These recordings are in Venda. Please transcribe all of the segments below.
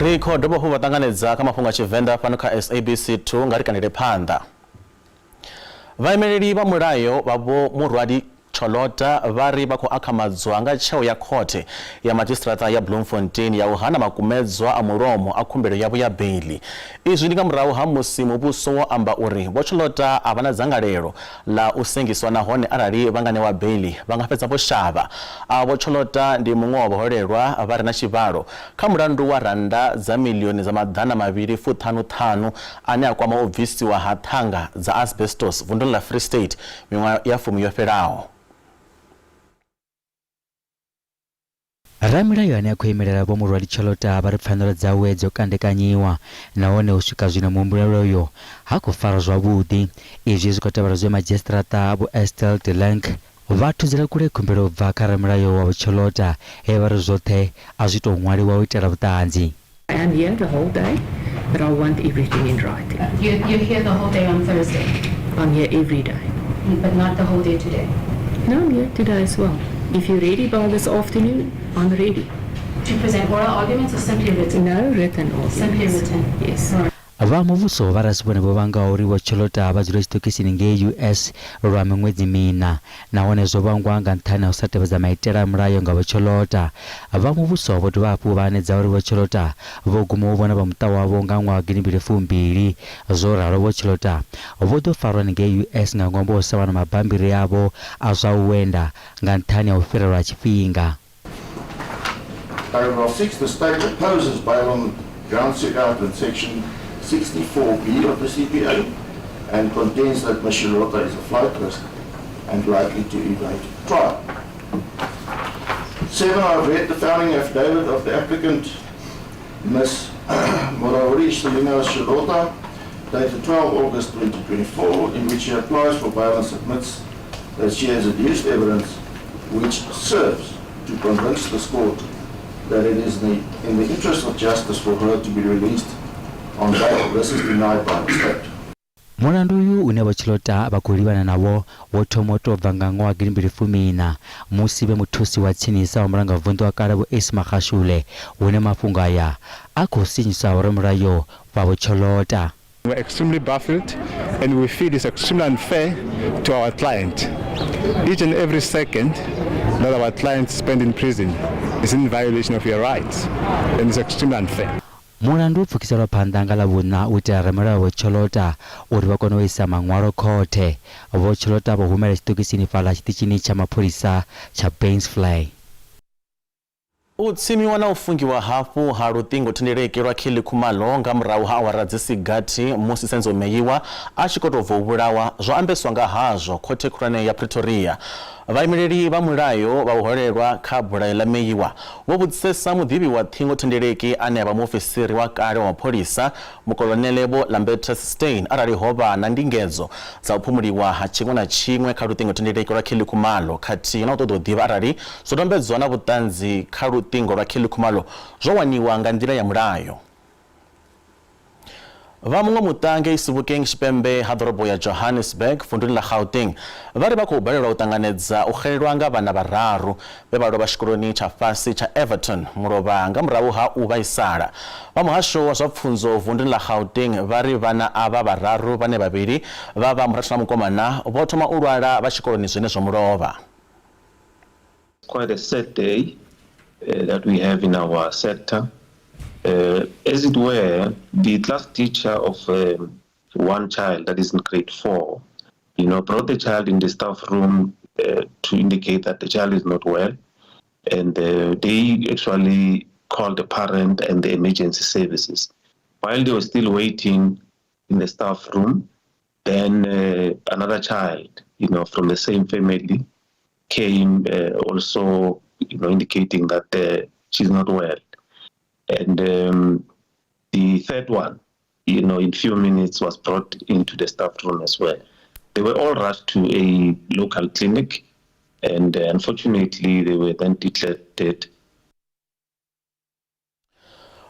Ri khou dovha hafhu vha ṱanganedza kha mafhungo a Tshivenḓa fhano kha SABC 2 nga ri kandele phanḓa. Vhaimeleli vha mulayo vha Vho Murwadi Cholota vha ri vha khou akhamadzwa nga tsheo ya khothe ya madzhisiṱiraṱa ya Bloemfontein ya u hana makumedzwa a mulomo a khumbelo yavho ya beiḽi. Izwi ndi nga murahu ha musi muvhuso wo amba uri Vho Cholota a vha na dzangalelo ḽa u sengiswa nahone arali vha nga ṋewa beiḽi vha nga fhedza vho shavha. A Vho Cholota ndi muṅwe wa vhaholelwa vha re na tshivhalo kha mulandu wa rannda dza miḽioni dza maḓana mavhili fuṱhanu ṱhanu ane a kwama u bvisiwa ha ṱhanga dza asbestos vunduni ḽa Free State miṅwaha ya fumi yo fhelaho. Ramilayo ane a khou imelela Vho Murwali Cholota vha ri pfanelo dzawe dzo kandekanyiwa nahone u swika zwino muhumbulelwa uyo ha khou farwa zwavhuḓi. Izwi zwi khou tevhela zwe madzhisiṱiraṱa Vho Estelle de Lange vha thudzela kule khumbelo u bva kha ramilayo wa Vho Cholota he vha ri zwoṱhe a zwi tou ṅwaliwa u itela vhuṱanzi. I am here the whole day, but I want everything in writing. You're here the whole day on Thursday? I'm here every day. But not the whole day today? No, I'm here today as well. If you're ready by this afternoon, I'm ready. To present oral arguments or simply written? No, written arguments. Simply written? Yes. All right. Vha muvhuso vha ri a si vhone vho vhangaho uri Vho Cholota vha dzule tshiṱokisini ngei US lwa miṅwedzi miṋa nahone zwo vhangwa nga nṱhani ha u sa tevhedza maitele a mulayo nga Vho Cholota. Vha muvhuso vho dovha hafhu vha hanedza uri Vho Cholota vho guma u vhona vha muṱa wavho nga ṅwaha wa gidimbili fumbili. Zwo ralo Vho Cholota vho ḓo farwa ngei US nga ṅwambo wa u sa wana mabammbiri avho a zwa u enda nga nṱhani ha u fhirelwa ha tshifhinga. Paragraph 6, the state opposes bail on grounds set out in section 64B of the CPA and contends that Ms. Cholota is a flight risk and likely to evade trial. 7, I've read the founding affidavit of the applicant, Ms. Molaodi Selina Cholota, dated 12 August 2024, in which she applies for bail and submits that she has adduced evidence which serves to convince this court that it is in the interest of justice for her to be released on bail. This is denied by the state. Mulandu uyu une Vho Cholota vha khou livhana nawo wo thoma u tou bva nga ṅwaha wa gidimbili fumiiṋa musi vhe muthusi wa tsinisa wa mulangavunḓu wa kale Vho Ace Magashule hune mafhungo aya a khou sinyusa vhoramilayo vha Vho Cholota. We're extremely baffled and we feel it's extremely unfair to our client. Each and every second that our clients spend in prison is in violation of your rights and it's extremely unfair. Mulandu wo pfukiselwa phanḓa nga Ḽavhuṋa u itela ramilayo Vho Cholota uri vha kone u isa maṅwalo khothe. Vho Cholota vho humela tshiṱokisini fhaḽa tshiṱitshini tsha mapholisa tsha Bainsvlei. U tsimiwa na u fungiwa hafhu ha luṱingothendeleki lwa Kelly Khumalo nga murahu ha awara dzi si gathi musi Senzo Meyiwa a tshi khou tou bva u vhulawa zwo ambeswa nga hazwo khothe khulwane ya Pretoria. Vhaimeleli vha mulayo vha u holelwa kha bulayo ḽa Meyiwa vho vhudzisesa muḓivhi wa ṱhingothendeleki ane a vha muofisiri wa kale wa mapholisa Mukolonele Vho Lambertus Steyn arali ho vha na ndingedzo dza u phumuliwa ha tshiṅwe na tshiṅwe kha luṱingothendeleki lwa Kelly Khumalo khathihi na u ṱoḓa u ḓivha arali zwidodombedzwa na vhuṱanzi kha luṱingo lwa Kelly Khumalo zwo waniwa nga nḓila ya mulayo. Vha muṅwe muṱa ngei Sebokeng tshipembe ha ḓorobo ya Johannesburg vunduni ḽa Gauteng vha ri vha khou balelwa u ṱanganedza u xelelwa nga vhana vhararu vhe vha lovha tshikoloni tsha fhasi tsha Everton mulovha nga murahu ha u vhaisala. Vha muhasho wa zwa pfunzo vunduni ḽa Gauteng vha ri vhana avha vhararu vhane vhavhili vha vha murathu na mukomana vho thoma u lwala vha tshikoloni zwenezwo mulovha. Quite a sad day that we have in our sector. As it were, the class teacher of one child that is in grade 4, brought the child in the staff room to indicate that the child is not well. And they actually called the parent and the emergency services. While they were still waiting in the staff room, then another child, from the same family came also, indicating that she's not well. And the third one, in few minutes was brought into the staff room as well. They were all rushed to a local clinic, and unfortunately, they were then declared dead.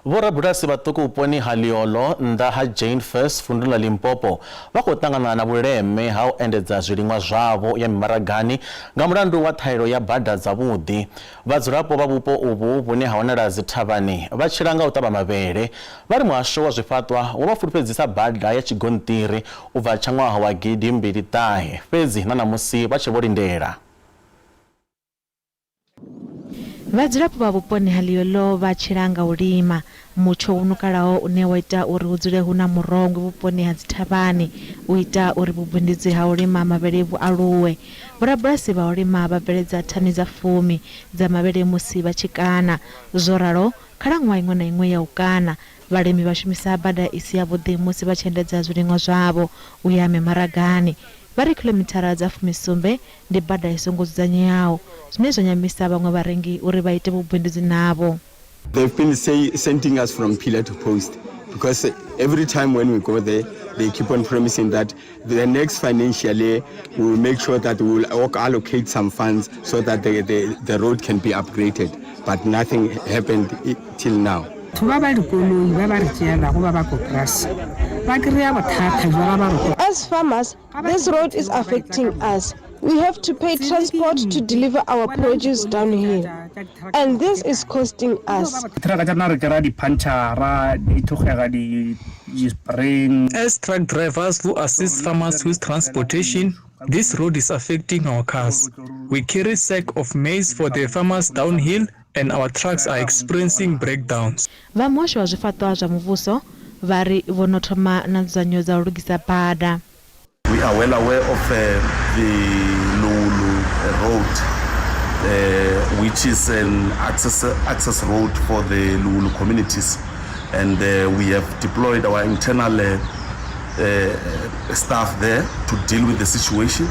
Vhorabulasi vhaṱuku vhuponi ha Liolo nnḓa ha Jane Furse vunduni ḽa Limpopo vha khou ṱangana na vhuleme ha u endedza zwiliṅwa zwavho ya mimaragani nga mulandu wa ṱhahelelo ya bada dzavhuḓi. Vhadzulapo vha vhupo uvhu vhune ha wanala dzithavhani vha tshila nga u ṱavha mavhele. Vha ri muhasho wa zwifhaṱwa wo vha fulufhedzisa bada ya tshigonṱiri u bva tsha ṅwaha wa 2009 fhedzi na ṋamusi vha tshe vho lindela. Vhadzulapo vha vhuponi ha Liolo vha tshila nga u lima. Mutsho u nukalaho une wa ita uri hu dzule hu na murongwe vhuponi ha dzithavhani u ita uri vhubindudzi ha u lima mavhele vhu aluwe. Vhorabulasi vha u lima vha bveledza thani dza fumi dza mavhele musi vha tshi kaṋa. Zwo ralo, khalaṅwaha iṅwe na iṅwe ya u kaṋa, vhalimi vha shumisa bada i si yavhuḓi musi vha tshi endedza zwiliṅwa zwavho u ya mimaragani. Vha ri khilomithara dza fumisumbe ndi bada i songo dzudzanyeaho, zwine zwa nyamisa vhaṅwe vharengi uri vha ite vhubindudzi navho. They've been say, sending us from pillar to post because every time when we go there, they keep on promising that the next financial year we will make sure that we will allocate some funds so that the, the, the road can be upgraded. But nothing happened till now. Batho ba ba dikoloi ba ba re tšeelago ba ba koporase ba kry-a bothata jwa ga ba re As farmers, this road is affecting us. We have to pay transport to deliver our produce down here. And this is costing us. Truck tša rena re kry-a di-puncture-ra di thokgega di-spring. As truck drivers who assist farmers with transportation, this road is affecting our cars. We carry sack of maize for the farmers downhill and our trucks are experiencing breakdowns. Vha muhasho wa zwifhaṱwa zwa muvhuso vha ri vho no thoma na nzudzanyo dza u lugisa bada. We are well aware of the Lulu Road, which is an access, access road for the Lulu communities. And we have deployed our internal staff there to deal with the situation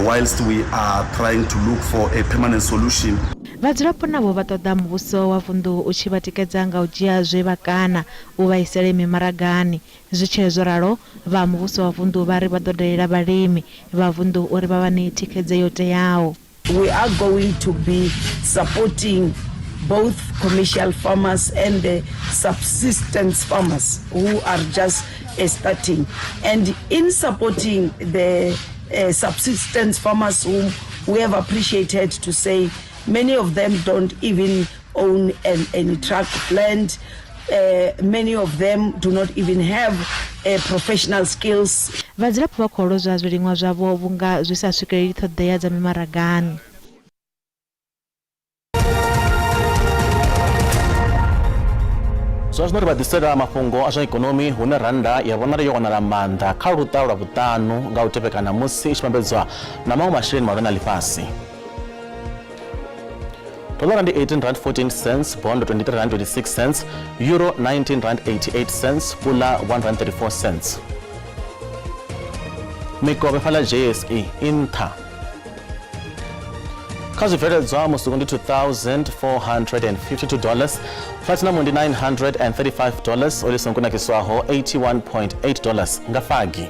whilst we are trying to look for a permanent solution. Vhadzulapo navho vha ṱoḓa muvhuso wa vunḓu u tshi vha tikedza nga u dzhia zwe vha kana u vha isele mimaragani. Zwi tshee zwo ralo, vha muvhuso wa vunḓu vha ri vha ḓo dalela vhalimi vha vunḓu uri vha vha ṋee thikhedzo yo teaho. We are going to be supporting both commercial farmers and the subsistence farmers who are just starting. And in supporting the subsistence farmers whom we have appreciated to say many of them don't even own an, any tract of land. Many of them do not even have professional skills. Vhadzulapo vha khou lozwa zwiliṅwa zwavho vhunga zwi sa swikeleli ṱhoḓea dza mimaragani. Zwa zwino ri vha ḓisela mafhungo a zwa ikonomi hune rannda ya vhonala yo wanala maanḓa kha luṱa lwa vhuṱanu nga u tevhekana musi i tshi vhambedzwa na maṅwe masheleni mahulwane a ḽifhasi. Dollar ndi 18 rand 14 cents, bond 23 rand 26 cents, euro 19 rand 88 cents, pula 1 rand 34 cents. Mikovhe fhaḽa JSE i nṱha. Kha zwibveledzwa musuku ndi 2452 dollars, platinum ndi 935 dollars, oli songo kunakiswaho 81.8 dollars nga fagi.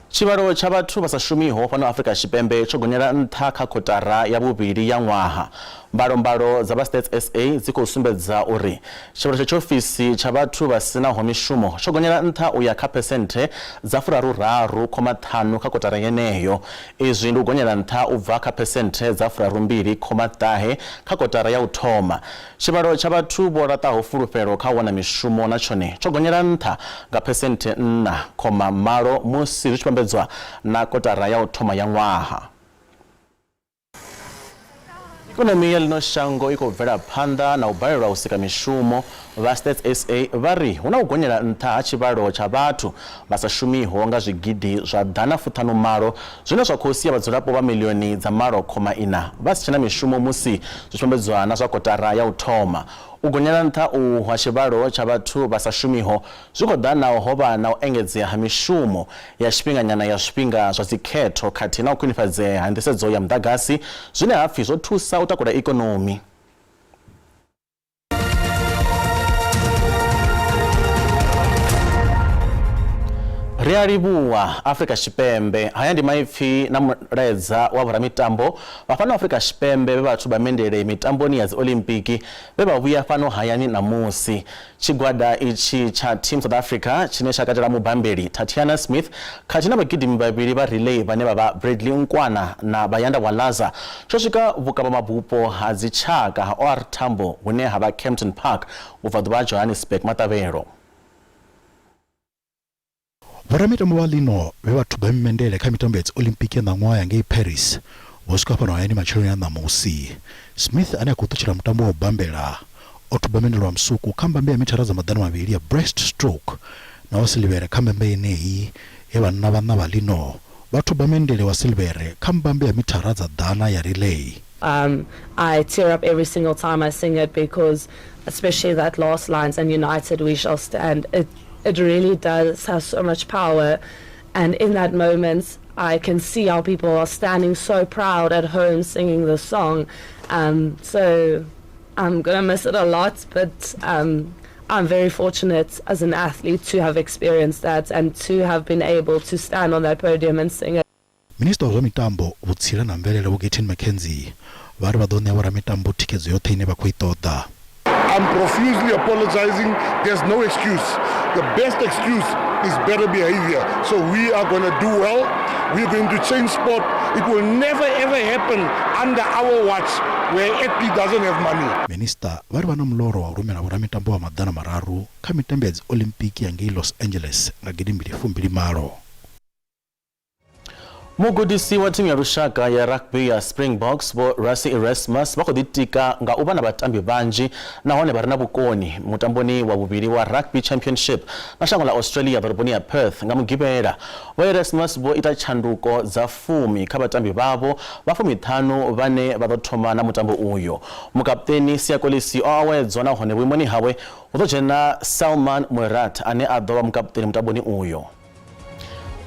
Tshivhalo tsha vhathu vha sa shumiho fhano Afrika Tshipembe tsho gonyela nṱha kha kotara ya vhuvhili ya ṅwaha. Mbalombalo dza vha Stats SA dzi khou sumbedza uri tshivhalo tsha tshiofisi tsha vhathu vha si naho mishumo tsho gonyela nṱha u ya kha phesenthe dza furaru-raru khoma ṱhanu kha kotara yeneyo. Izwi ndi u gonyela nṱha u bva kha phesenthe dza furarumbili khoma ṱahe kha kotara ya u thoma. Tshivhalo tsha vhathu vho laṱaho fulufhelo kha u wana mishumo na tshone tsho gonyela nṱha nga phesenthe nṋa khoma malo musi zwi tshi vhambedzwa na kotara ya u thoma ya ṅwaha. Ikonomi ya ḽino shango i khou bvela phanḓa na u balelwa u sika mishumo. Vha Stats SA vha ri hu na u gonyela nṱha ha tshivhalo tsha vhathu vha sa shumiho nga zwigidi zwa ḓana fuṱhanu malo zwine zwa khou sia vhadzulapo vha miḽioni dza malo khoma ina vha si tshena mishumo musi zwi tshi vhambedzwa na zwa kotara ya u thoma. U gonyela nṱha uhu ha tshivhalo tsha vhathu vha sa shumiho zwi khou ḓa naho ho vha na u engedzea ha mishumo ya tshifhinganyana ya zwifhinga zwa dzikhetho khathihi na u khwinifhadzea ha nḓisedzo ya muḓagasi zwine ha pfi zwo thusa u takula ikonomi. Ri a livhuwa Afrika Tshipembe. Haya ndi maipfi na mulaedza wa vhoramitambo vha fhano Afrika Tshipembe vhe vha thuba mendele mitamboni ya dziolimpiki vhe vha vhuya fhano hayani ṋamusi. Tshigwada itshi tsha Team South Africa tshine tsha katela mubambeli Tatiana Smith khathihi na vhagidimi vhavhili vha relay vhane vha vha Bradley Nkwana na Bayanda Walaza tsho swika vhukavhamabupo ha dzitshaka ha OR Tambo hune ha vha Kempton Park vhubvaḓuvha ha Johannesburg maṱavhelo. Vhoramitambo vha ḽino vhe vha thuba mimendele kha mitambo ya dziOlimpiki ya ṋaṅwaha ya ngei Paris vho swika fhano hayani matsheloni a ṋamusi. Smith ane a khou ṱutshela mutambo wa u bambela o thuba mendele wa musuku kha mbambe ya mithara dza 200 ya breaststroke na wa siḽivhere kha mbambe yeneyi he vhanna vhaṋa vha ḽino vha thuba mendele wa siḽivhere kha mbambe ya mithara dza ḓana ya relay. I tear up every single time I sing it because especially that last lines and united we shall stand it it really does have so much power and in that moment I can see how people are standing so proud at home singing the song um, so I'm gonna miss it a lot but um, I'm very fortunate as an athlete to have experienced that and to have been able to stand on that podium and sing it. Minisiṱa wa zwa Mitambo, Vhutsila na Mvelele Vho Gayton McKenzie vha ri vha ḓo ṋea vhoramitambo thikhedzo yoṱhe ine vha khou i ṱoḓa. I'm profusely apologizing. There's no excuse. The best excuse is better behavior. So we are going to do well. We're going to change sport. It will never ever happen under our watch where athlete doesn't have money. Minisiṱa vha ri vha na muloro wa u rumela vhoramitambo vha 300 kha mitambo ya dziOlimpiki ya ngei Los Angeles nga 2028. Mugudisi wa thimu ya lushaka ya rugby ya Springboks Vho Rassie Erasmus vha khou ḓitika nga u vha na vhatambi vhanzhi nahone vha re na vhukoni mutamboni wa vhuvhili wa Rugby Championship na shango ḽa Australia ḓoroboni ya Perth nga Mugivhela. Vho Erasmus vho ita tshanduko dza fumi kha vhatambi vhavho vha fumiṱhanu vhane vha ḓo thoma na mutambo uyo. Mukapuṱeni Siya Kolisi o awedzwa nahone vhuimoni hawe hu ḓo dzhena Salmaan Moerat ane a ḓo vha mukapuṱeni mutamboni uyo.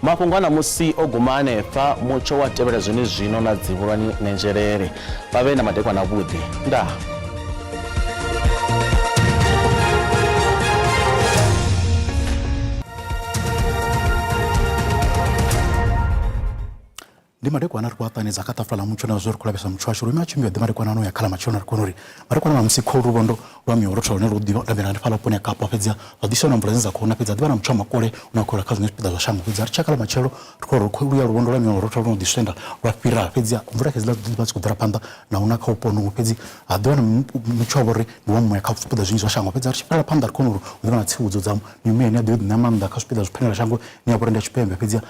Mafhungo a ṋamusi o guma hanefha, mutsho wa tevhela zwenezwino na dzivhulwani Nenzhelele. Vha vhe na madekwana avhuḓi. Ndaa. Ndi madekwana ri khou a ṱanedza kha ṱafula ḽa mutsho na zwo ri khou lavhelesa mutsho washu ro ima tshimbila ḓi madekwana ano ya kha ḽa matshelo ri kona uri madekwana na musi khou luvhondo lwa miorotho lune lwo ḓivha lambela hanefhaḽa vhuponi ha Kapa fhedzi zwa ḓisa na mvula dzine dza khou na fhedzi ha ḓivha na mutsho wa makole une wa khou wela kha zwiṅwe zwipiḓa zwa shango fhedzi ri tshaka ḽa matshelo ri khou ri khou ya luvhondo lwa miorotho lwo no ḓi swenda lwa fhira fhedzi mvula kha hedziḽa dzi ḓivha dzi khou bvela phanḓa na u na kha vhupo honovhu fhedzi ha ḓivha na mutsho wa vho ri ndi wa muya kha zwipiḓa zwinzhi zwa shango fhedzi ri tshi fhirela phanḓa ri kona uri hu ḓivha na tsivhudzo dza mimuya ine ya ḓo ḓi ṋea maanḓa kha zwipiḓa zwa phenela shango ine ya vha uri ndi ya tshipembe fhedzi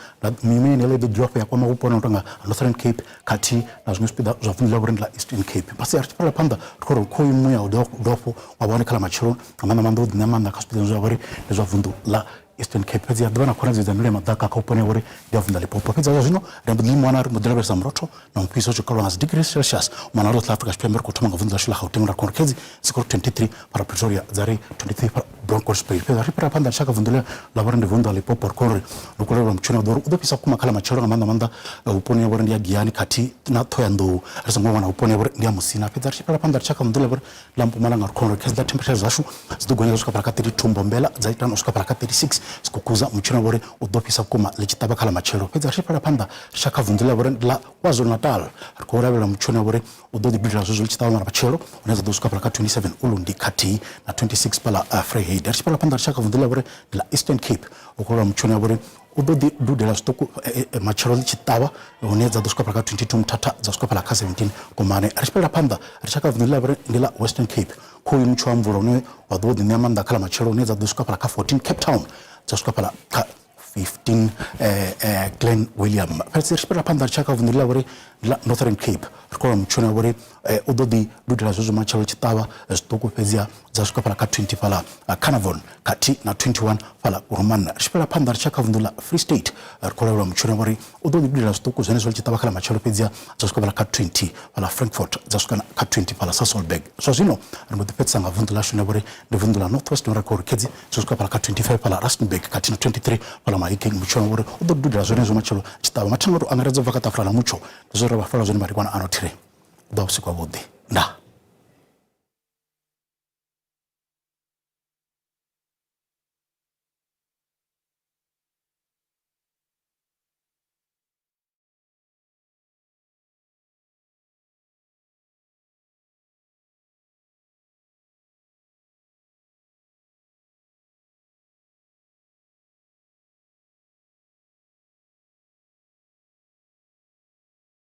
Mimuya yeneiḽa i ḓo dovha hafhu ya kwama vhupo no tonga Northern Cape khathihi na zwiṅwe zwipiḓa zwa vunḓu ḽa vhorine ḽa Eastern Cape. Musi ri tshi bvela phanḓa ri khou ri khoyu muya u dovha hafhu wa vha hone kha ḽa matshelo nga maanḓa maanḓa u ḓi ṋea maanḓa kha zwipiḓa zwine zwa vha uri ndi zwa vunḓu ḽa Eastern Cape. Fhedzi ha ḓivha na khonadzeo dza mililo ya maḓaka kha vhuponi ha vhori ndi ha vunḓu ḽa Limpopo. Fhedzi zwa zwino ri mbo ḓi wana ri mbo ḓi lavhelesa murotho na mufhiso u tshi kalwa nga dzi degree Celsius u mona ḽoṱhe ḽa Afrika Tshipembe. Ri khou thoma nga vunḓu ḽashu ḽa Gauteng ra khou ri khedzi dzi khou ri 23 fhaḽa Pretoria dza ri 23 fhaḽa Bronkhorstspruit. Fhedzi ri fhira phanḓa ri tshi ya kha vunḓu ḽe ḽa vha uri ndi vunḓu ḽa Limpopo ri khou uri ri khou lavhelela mutshino wa ḓo uri u ḓo fhisa vhukuma kha ḽa matshelo nga maanḓa maanḓa vhuponi ha vhori ndi ya Giyani khathihi na Ṱhohoyanḓou ri songo wana vhuponi ha vhori ndi ya Musina. Fhedzi ri tshi fhira phanḓa ri tshi ya kha vunḓu ḽa vhori ḽa Mpumalanga ri khou uri khedzi ḽa temperature dzashu dzi ḓo gonya u swika fhaḽa kha 32 Mbombela dza ita na u swika fhaḽa kha 36 Skukuza mutshino wa vhori u ḓo fhisa vhukuma ḽi tshi ṱavha kha ḽa matshelo. Fhedzi ri tshi fhira phanḓa ri tshi ya kha vunḓu ḽa vhori ḽa KwaZulu-Natal ri khou lavhelela mutshino wa vhori u ḓo ḓi dudela zwezwo ḽi tshi ṱavha mara matshelo hune dza ḓo swika fhaḽa kha 27 Ulundi khathihi na 26 fhaḽa uh, Vryheid. Ri tshi fhela phanḓa ri tshi ya kha vunḓu ḽa vhori ndi ḽa Eastern Cape u khou lwa mutshoni wa vhori u ḓo ḓi dudela zwiṱuku eh, eh, matshelo ḽi tshi ṱavha hune dza ḓo swika fhaḽa kha 22 Mthatha dza swika fhaḽa kha 17 Komane. Ri tshi fhela phanḓa ri tshi ya kha vunḓu ḽa vhori ndi ḽa Western Cape khoyu mutsho wa mvula une wa ḓo ḓi ṋea maanḓa kha ḽa matshelo hune dza ḓo swika fhaḽa kha 14 Cape Town dza swika fhaḽa kha 15 eh, eh, Glen William. Fhedzi ri tshi fhira phanḓa ri tshi ya kha vunḓu ḽa vhori ḽa Northern Cape ri khou wana mutshoni wa vhori eh, u ḓo ḓi dudela zwezwo matshelo tshi ṱavha eh, zwiṱuku fhedziha dza swika fhala kha 20 fhala eh, Carnarvon khathihi na 21 fhala Kuruman. Ri tshi fhira phanḓa ri tshi ya kha vunḓu ḽa Free State ri khou lavhelwa mutshoni wa vhori u ḓo ḓi dudela zwiṱuku zwenezwo ḽi tshi ṱavha kha ḽa matshelo fhedziha dza swika fhala kha 20 fhala Frankfurt dza swika kha 20 fhala Sasolburg. Zwa zwino ri mbo ḓi fhedzisa nga vunḓu ḽashu ḽa vhori ndi vunḓu ḽa North West ri khou ri khedzi zwo swika fhala kha 25 fhala Rustenburg khathihi na 23 fhala Mahikeng. Mutsho wa uri u ḓo dudela zwenezwo matshelo tshiṱavha mathina u tou angaredza u bva kha ṱafula ḽa mutsho ndi zwo ri vha fela zwone madekwana ano thiri u ḓo vha vhusiku havhuḓi ndaa.